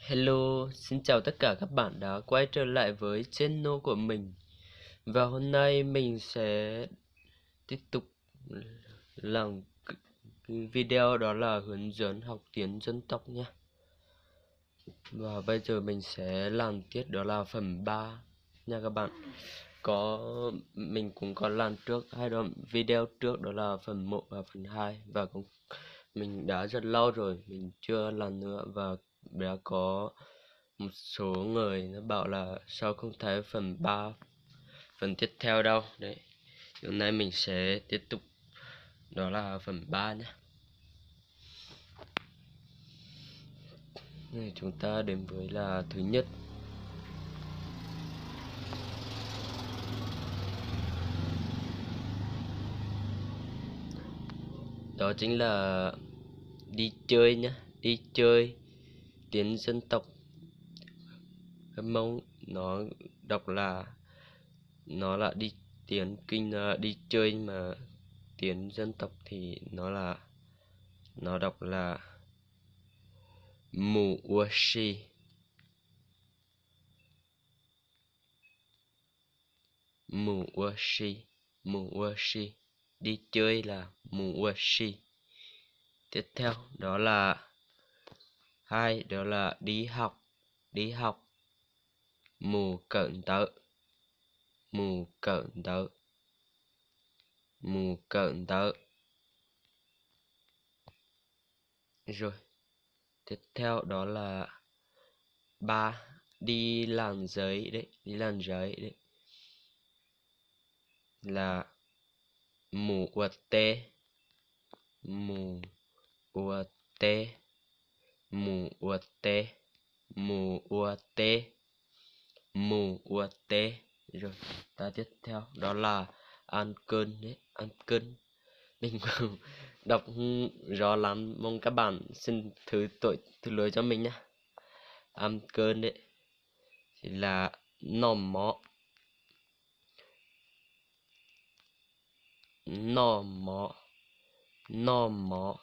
Hello, xin chào tất cả các bạn đã quay trở lại với channel của mình. Và hôm nay mình sẽ tiếp tục làm video, đó là hướng dẫn học tiếng dân tộc nhé. Và bây giờ mình sẽ làm tiếp, đó là phần ba nha các bạn. Có, mình cũng có làm trước hai đoạn video trước, đó là phần một và phần hai, và cũng, mình đã rất lâu rồi mình chưa làm nữa, và đã có một số người nó bảo là sao không thấy phần ba, phần tiếp theo đâu. Đấy, hôm nay mình sẽ tiếp tục, đó là phần ba nhé. Này, chúng ta đến với là thứ nhất. Đó chính là đi chơi nhé, đi chơi. Tiếng dân tộc Hmông nó đọc là, nó là đi, tiếng Kinh là đi chơi, nhưng mà tiếng dân tộc thì nó là, nó đọc là mus ua si. Mus ua si, mus ua si. Đi chơi là mus ua si. Tiếp theo đó là hai, đó là đi học, đi học. Mus kawm ntawv, mus kawm ntawv, mus kawm ntawv. Rồi, tiếp theo đó là ba, đi làm giấy đấy, đi làm giấy đấy. Là mus ua teb, mus ua teb, mus ua teb, mus ua teb, mus ua teb. Rồi, ta tiếp theo đó là ăn cơm đấy, ăn cơm. Mình đọc không rõ lắm, mong các bạn xin thứ tội thứ lỗi cho mình nhé. Ăn cơm đấy thì là noj mov, noj mov, noj mov,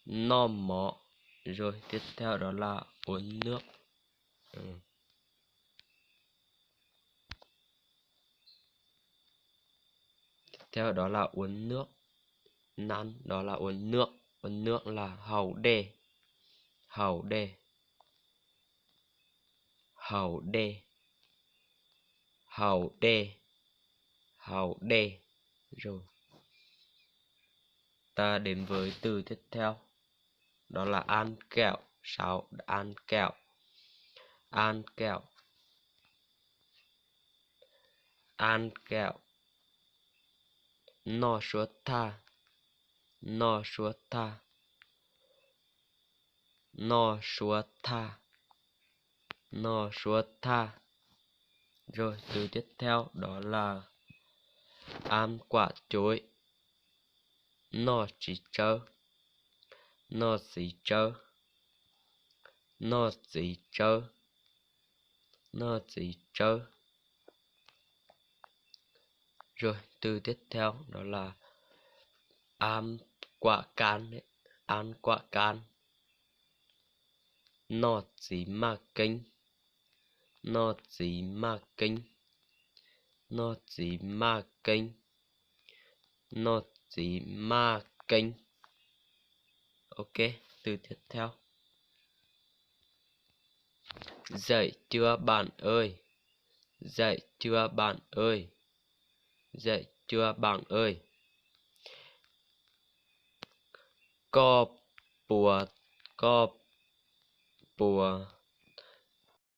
noj mov. Rồi, tiếp theo đó là uống nước. Ừ. Tiếp theo đó là uống nước. Năm, đó là uống nước. Uống nước là haus dej. Haus dej. Haus dej. Haus dej. Haus dej. Rồi. Ta đến với từ tiếp theo. Đó là ăn kẹo. Sáu, ăn kẹo. Ăn kẹo. Ăn kẹo. Noj suab thaj. Noj suab thaj. Noj suab thaj. Noj suab thaj. Rồi, từ tiếp theo đó là ăn quả chuối. Noj txiv tsawb. Noj txiv tsawb. Noj txiv tsawb. Noj txiv tsawb. Rồi, từ tiếp theo đó là ăn quả cam đấy. Ăn quả cam. Noj txiv maj keeb. Noj txiv maj keeb. Noj txiv maj keeb. Noj txiv maj keeb. Ok, từ tiếp theo. Dậy chưa bạn ơi? Dậy chưa bạn ơi? Dậy chưa bạn ơi? Koj puas, koj puas